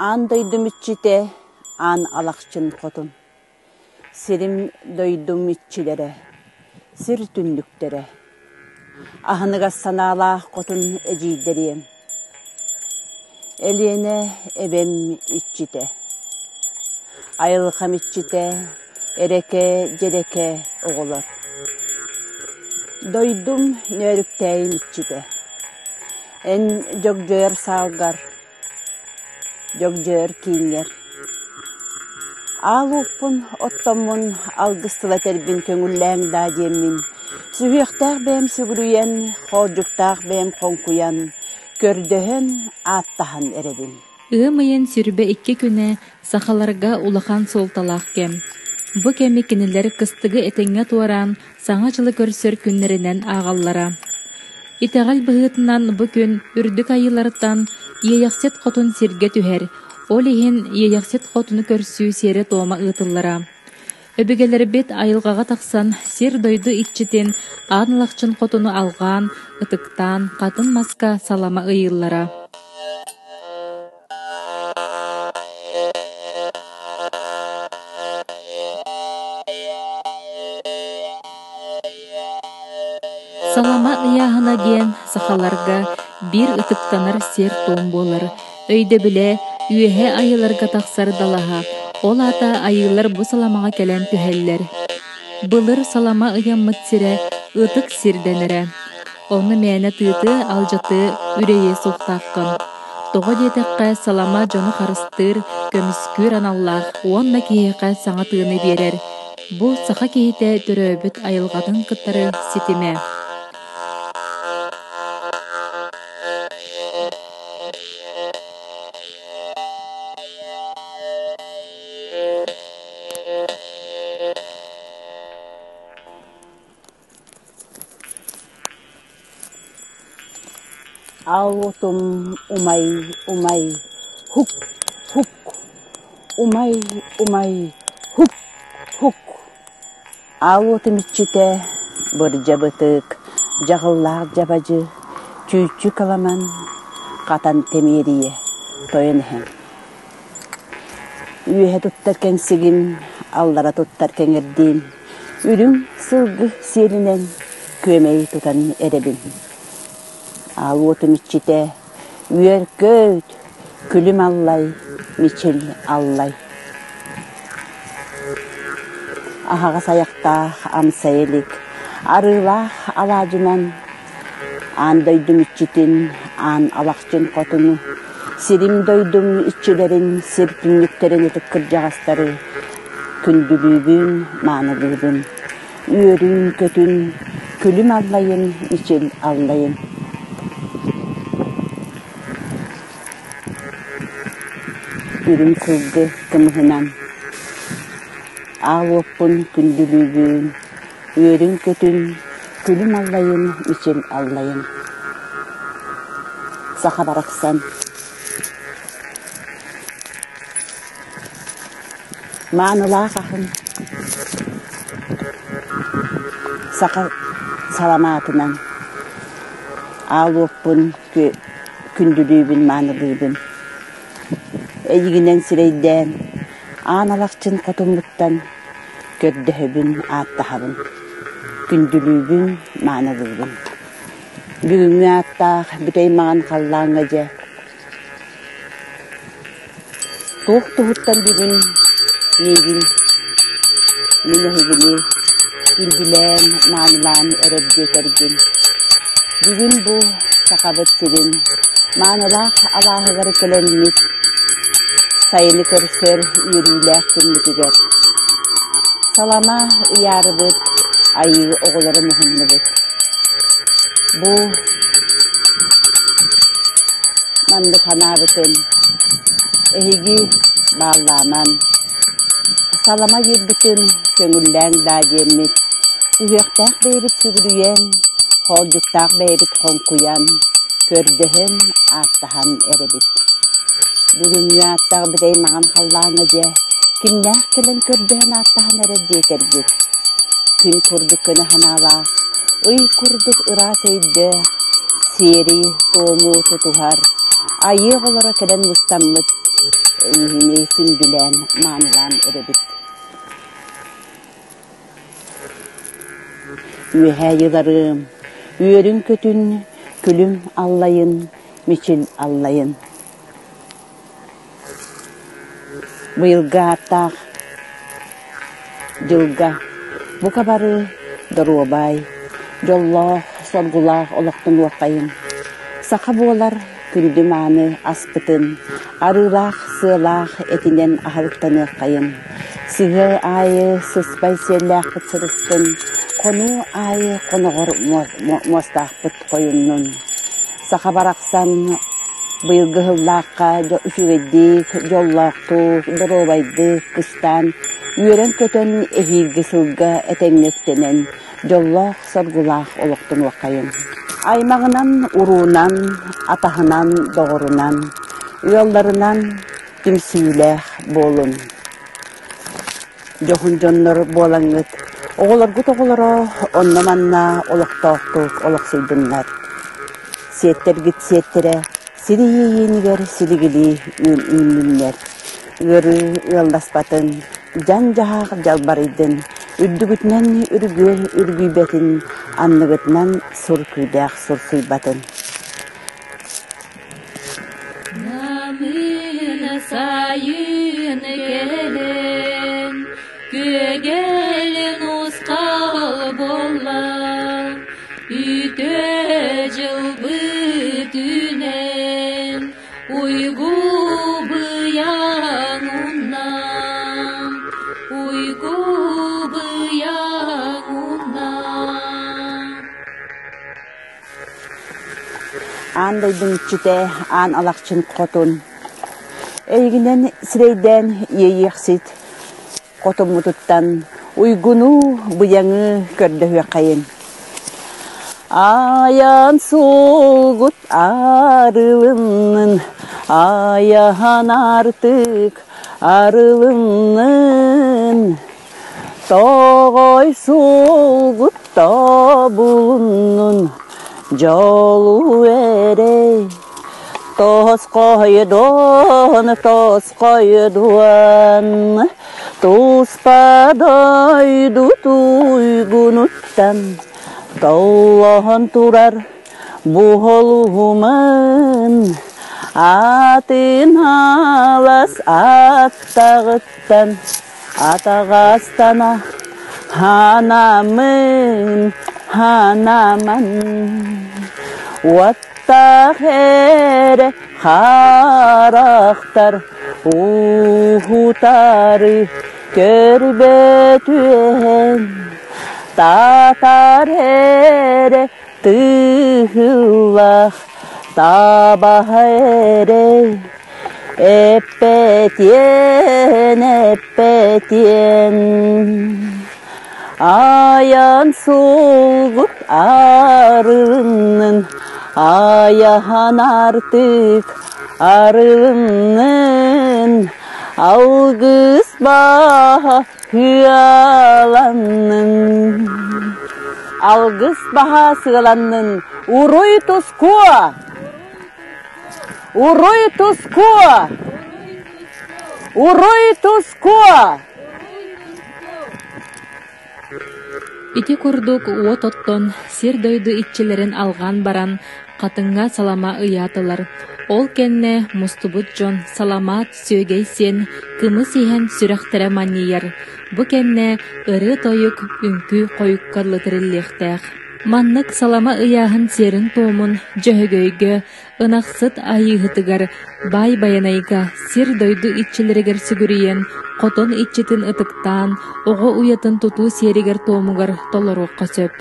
Аан дойдум иччитэ, аан Алахчын хотун. Сирим дойдум иччилэрэ, сир түннүктэрэ. Аһыныгас санаалаах хотун эдьиийдэриэм. Элиэнэ эбэм иччитэ. Айылҕам иччитэ, эрэкэ дьэрэкэ оҕолор. Дойдум нөөрүктээйим иччитэ. Эн дьогдьойор саалгар, дьогдьойор кииҥҥэр. Аал уоппун оттоммун алгыс тыла этэрбин көҥүллээҥ даа диэммин, сүһүөхтээх бэйэм сүгүрүйэн, хоолдьуктаах бэйэм хоҥкуйан, көрдөһөн, ааттаһан эрэбин. Ыам ыйын 22 күнэ сахаларга улахан суолталаах кэм. Бу кэми кинилэр кыстыгы этэҥҥэ туораан, Саҥа дьылы көрсөр күннэринэн ааҕаллара. Итэҕэл быһыытынан бу күн үрдүк айыылартан Иэйэхсит Хотун сиргэ түһэр, ол иһин Иэйэхсит Хотуну көрсүү сиэрэ-туома ыытыллара. Өбүгэлэрбит айылҕаҕа тахсан сир-дойду иччитин Аан Алахчын Хотуну алҕаан, ытыктаан, хатын маска салама ыйыыллара. Салама ыйааһына диэн сахаларга биир ытыктанар сиэр-туом буолар. Өйдөбүлэ үөһэ айыыларга тахсар далаһа, ол аата айыылар бу саламаҕа кэлэн түһэллэр. Былыр салама ыйаммыт сирэ ытык сир дэнэрэ. Ону мээнэ тыытыы, алдьатыы, үрэйиэ суохтааххын. Тоҕо диэтэххэ, салама дьону харыстыыр, көмүскүүр аналлаах уонна киһиэхэ саҥа тыыны биэрэр. Бу саха киһитэ төрөөбүт айылҕатын кытары ситимэ. Аал уотум умай, умай, һук, һук, умай, умай, һук, һук. Аал уотум иччитэ бырдьа бытык, дьаҕыллаах дьабадьы, чүүччү кыламан, хатан тэмиэрийэ тойон иһэн. Үөһэ туттар кэҥсигим, аллара туттар кэҥэрдиим, үрүҥ сылгы сиэлинэн күөмэй тутан эрэбин. Аал уотум иччитэ үөр-көт, күлүм аллай, мичил аллай. Аһаҕас айахтаах амсайа илик, арыылаах алаадьынан аан дойдум иччитин, аан алахчын хотуну, сирим-дойдум иччилэрин, сир түннүктэрин ытык кырдьаҕастары күндүлүүбүн, маанылыыбын. Үөрүн-көтүн, күлүм аллайын, мичил аллайын. Үрүҥ сылгы кымыһынан аал уоппун күндүлүүбүн, үөрүн-көтүн, күлүм аллайын, мичил аллайын. Саха барахсан Маанылаах аһын саха саламаатынан аал уоппун күндүлүүбүн, маанылыыбын. Эйигинэн сирэйдээн, аан алахчын хотуммуттан көрдөһөбүн, ааттаһабын. Күндүлүүбүн, маанылыыбын. Бүгүҥҥү ааттаах бүтэй маҥан халлааҥҥа дьэ Туох туһуттан бүгүн миигин, мин эһигини күндүлээн, маанылаан эрэр диэтэргин, бүгүн бу Сахабыт сирин маанылаах алааһыгар кэлэммит, сайыны көрсөр үөрүүлээх күммүтүгэр салама ыйаарыбыт, айыы оҕолоро муһуннубут. Бу маннык санаабытын эһиги бааллааман, салама биэрбитин көҥүллээҥ даа диэммит, сүһүөхтээх бэйэбит сүгүрүйэн, хоолдьуктаах бэйэбит хоҥкуйан, көрдөһөн, ааттаһан эрэбит. Бүгүҥҥү ааттаах бүтэй маҥан халлааҥҥа дьэ, кимнээх кэлэн көрдөһөн ааттаһан эрэр диэтэргит. Күн курдук көнө санаалаах, Ый курдук ыраас өйдөөх, сиэри-туому тутуһар, айыы оҕолоро кэлэн мустаммыт эйигини күндүлээн, маанылаан эрэбит. Үөһээ айыыларым, үөрүн-көтүн, күлүм аллайын, мичил аллайын. Быйылгы ааттаах дьылга бука бары доруобай, дьоллоох, соргулаах олохтонуоххайын. Саха буолар күндү-мааны аспытын арыылаах, сыалаах этинэн аһылыктаныаххайын. Сыһыа аайы сыспай сиэллээхпит сырыстын, хонуу аайы хоноҕор муостаахпыт хойуннун. Саха барахсан быйылгы ыһыллаахха үчүгэйдик, дьоллоохтук, доруобайдык кыстаан, үөрэн-көтөн эһиилги сылга этэҥҥэ үктэнэн, дьоллоох-соргулаах олохтонуоххайын. Аймаҕынан, уруунан, атаһынан, доҕорунан, ыалларынан түмсүүлээх буолун. Дьоһун дьоннор буолаҥҥыт, оҕолоргут оҕолоро онно-манна олохтоохтук олохсуйдуннар. Сиэттэргит сиэттэрэ сири иэйиинигэр силигилии үүннүннэр. Ыарыы ыалласпатын, дьаҥ-дьаһах дьалбарыйдын, үрдүгүтүнэн үргүөр үргүйбэтин, анныгытынан сур күүдээх сурсуйбатын. Намыына сайын кэлэн, күөгэлин ускал буолла, үтүө дьылбыт үүнэн, уйгу быйаҥ унна, уйгу быйаҥ унна. Аан дойдум иччитэ, аан алахчын хотун. Эйигинэн сирэйдээн иэйиэхсит хотуммутуттан уйгуну, быйаҥы көрдөһүөххэйин. Айан суолгут арылыннын, айахан артык арылыннын. Тоҕой суолгут тобулуннун, дьолу эрэй. Тосхойдуон, тосхойдуон, туспа дойду туйгунуттан толлоһон турар буһолуһуман атын алас аттаҕыттан Атаҕастана хаанамын, хаанаман, уоттаах эрэ харахтар уһутары көрбөтүөн, татар эрэ тыһыллах табаһа эрэ Эппэтиэн, эппэтиэн, айан суолгут арылыннын, айахан артык арылыннын, алгыс баһа сыаланнын. Алгыс баһа сыаланнын, уруй тускуо! Уруй тускуо! Уруй тускуо! Ити курдук уот оттон, сир-дойду иччилэрин алҕаан баран, хатыҥҥа салама ыйаатылар. Ол кэннэ мустубут дьон саламаат сүөгэй сиэн, кымыс иһэн сүрэхтэрэ манньыйар. Бу кэннэ ырыа-тойук, үҥкүү хойукка дылы тэриллиэхтээх. Маннык салама ыйааһын сиэрин-туомун Дьөһөгөйгө, Ынахсыт Айыыһытыгар, Баай Байанайга, сир-дойду иччилэригэр сүгүрүйэн, хотон иччитин ытыктаан, оҕо уйатын тутуу сиэригэр-туомугар толоруохха сөп.